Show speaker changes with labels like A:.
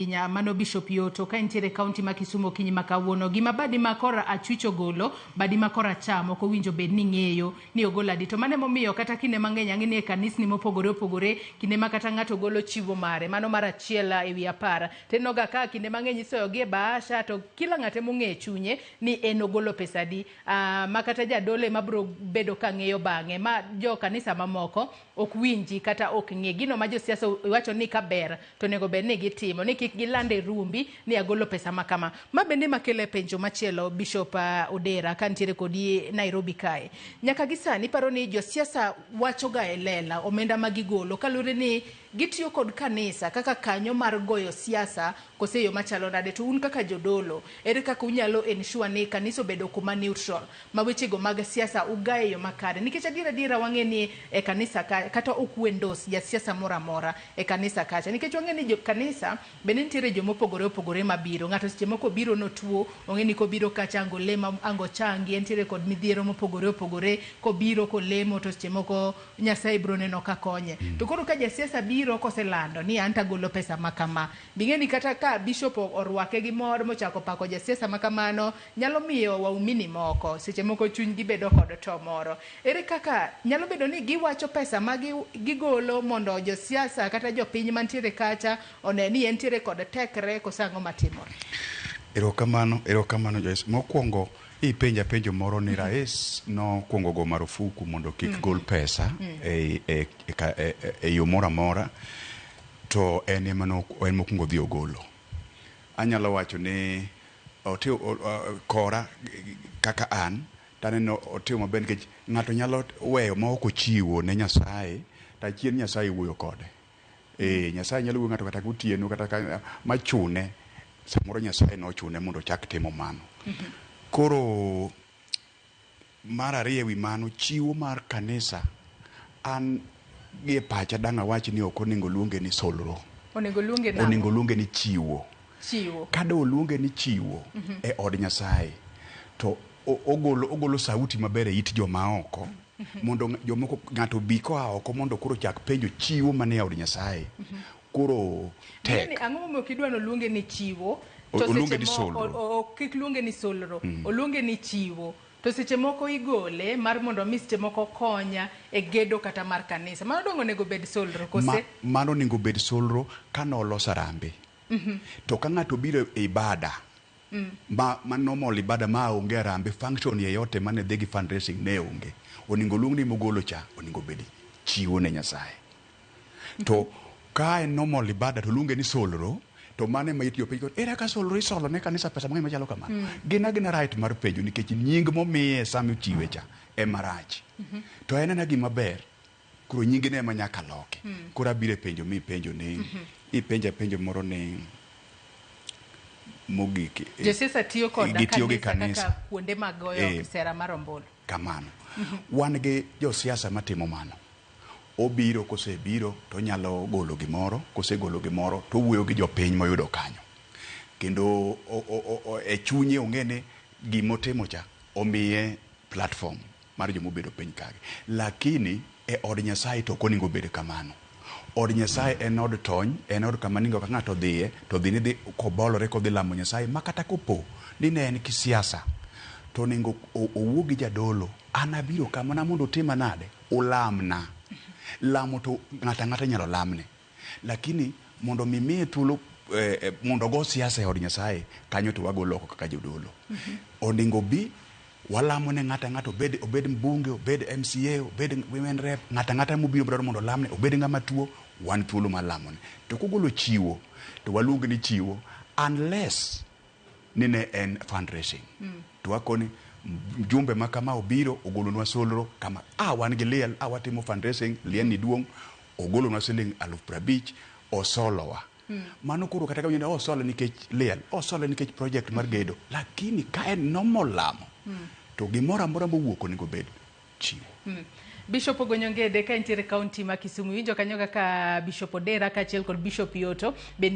A: Ahinya mano Bishop Yoto ka entiere e kaunti ma Kisumu okinyi ma kawuono. Gima badi ma kor achwich ogolo, badi ma kor acham ok owinjo bed ni ng'eyo ni ogolo adi. To mano emomiyo kata kinde mang'eny ang'e ni e kanisni mopogore opogore kinde ma kata ng'ato golo chiwo mare mano mar achiel ewi apar to ineno ga ka kinde mang'eny isoyo gi e bahasha to kila ng'ato ema ong'eyo e chunye ni en ogolo pesa adi. Ma kata jadolo ema biro bedo ka ng'eyo bang'e ma jo kanisa mamoko ok winji kata ok ng'e gino ma josiasa wacho ni ka ber to onego bed ni gitimo ni kik giland e rumbi ni agolo pesa ma kama. Ma bende makelo e penjo machielo Bishop Odera ka nitiere kodi Nairobi kae. Nyaka gi sani iparo ni josiasa wacho ga e lela omenda ma gigolo kaluwore ni gitiyo kod kanisa kaka kanyo mar goyo siasa kose e yo machalo nade to un kaka jodolo ere kaka unyalo ensure ni kanisa obedo kuma neutral ma wechego mag siasa ugayo e yo makare nikech adier adiera wang'e ni e kanisa ka kata ok u endorse jasiasa moro amora e kanisa kacha nikech wang'e ni jo kanisa bende nitiere joma opogore opogore mabiro ng'ato seche moko obiro notuo ong'e ni kobiro kacha ang' olem ang' ochangi entiere kod midhiero mopogore opogore kobiro kolemo to seche moko Nyasaye biro neno ka konye. To koro ka jasiasa biro koselando ni anto agolo pesa ma kama, bing'e ni kata ka bishop orwake gi mor mochako pako jasiasa ma kamano, nyalo miyo waumini moko seche moko chunygi bedo kod to moro. Ere kaka nyalo bedo ni giwacho pesa ma gigolo mondo josiasa kata jopiny mantiere kacha one ni entiere kod tekre koso ang'o matimore?
B: Erokamano, erokamano Joyce. Mokwongo ipenja penjo moro ni rais nokwongo go marufuku mondo kik gol pesa e yo moro amora to en ema en mokwongo odhi ogolo. Anyalo wacho ni otio kora kaka an taneno otimo maber nikech ng'ato nyalo weyo ma ok ochiwo ne Nyasaye to achien Nyasaye wuoyo kode. Ee, Nyasaye nyalo wuoyo ng'ato kata gotieno kata ka machune samoro Nyasaye nochune mondo ochak timo mano. Koro mar ariyo ewi mano chiwo mar kanisa an gi e pacha dang' awach ni ok onego luonge ni solro.
A: Onego luonge nang'o?
B: Onego luonge ni chiwo.
A: Chiwo.
B: Ka do oluonge ni chiwo e od Nyasaye to ogolo ogolo sauti maber e it joma oko mondo jomoko ng'ato obi koa oko mondo koro ochak penjo chiwo manie od Nyasaye. Koro
A: Ing'eni
B: tek.
A: ang'o momiyo ok idwa ni oluonge ni chiwo to
B: Oluonge
A: seche
B: ni
A: mo
B: solro.
A: kik luonge ni solro oluonge ni chiwo to seche moko igole mar mondo mi seche moko konya e gedo kata mar kanisa mano donge onego bed solro kose?
B: Mano onego bed solro ka nolos harambee. To ka ng'ato obiro e ibada ma normal ibada ma onge harambee function yeyote mane dhi gi fundraising ne onge. Onego oluong ni mogolo cha onego bed chiwo ne Nyasaye. To ka en normal ibada to luonge ni solro to mano ema it jopiny koro ere kaka solro isolo ne kanisa pesa mang'eny machalo kamano. Gin agina right mar penjo nikech nying momiye sama ochiwe cha ema rach. To en ena gima ber koro nyingene ema nyaka loki. Koro abiro e penjo mipenjo ni ipenja penjo moro ni mogik
A: Josiasa tiyo kod
B: gitiyo gi
A: kanisa
B: kanisa
A: kaka kuonde mag goyo sera mar ombulu.
B: Kamano. Wan gi josiasa matimo mano. Obiro kosebiro to onyalo golo gimoro, kosegolo gimoro to owuoyo gi jopiny moyudo kanyo. Kendo e chunye ong'e ni gimotimo cha omiye platform mar joma obedo piny kagi. Lakini e od Nyasaye to ok onego bed kamano. Od Nyasaye en od tony, en od kama ningo ka ng'ato odhiye to odhi ni dhi kobolore kodhi lamo Nyasaye ma kata kopo ni ne en kisiasa to onego owuo gi jadolo. An abiro ka mana mondo utima nade? Ulamna. Lamo to ng'ato ang'ata inyalo lamne. Lakini mondo mi miye thuolo mondo ogo siasa e od Nyasaye, kanyo to wagolo oko kaka jodolo. Onego obi walamo ne ng'ato ang'ata obed, obed mbunge, obed MCA, obed women rep, ng'ato ang'ata mobiro dwaro mondo olamne, obed ng'ama tuo, wan thuolo mar lamone. To kogolo chiwo, to waluong ni chiwo unless ni ne en fundraising. To wakoni mjumbe ma kama obiro ogolonwa solro kama a wan gi liel a watimo fundraising liel ni duong' ogolonwa siling 50,000 osolowa. Mano koro kata ka winjo ni osole nikech liel, osole nikech project mar gedo, lakini ka en normal lamo to gimoro amora mowuok onego bed chiwo.
A: Bishop Ogonyo Ngede ka entiere kaunti ma Kisumu. Iwinjo kanyo kaka Bishop Odera kaachiel kod Bishop Yoto bende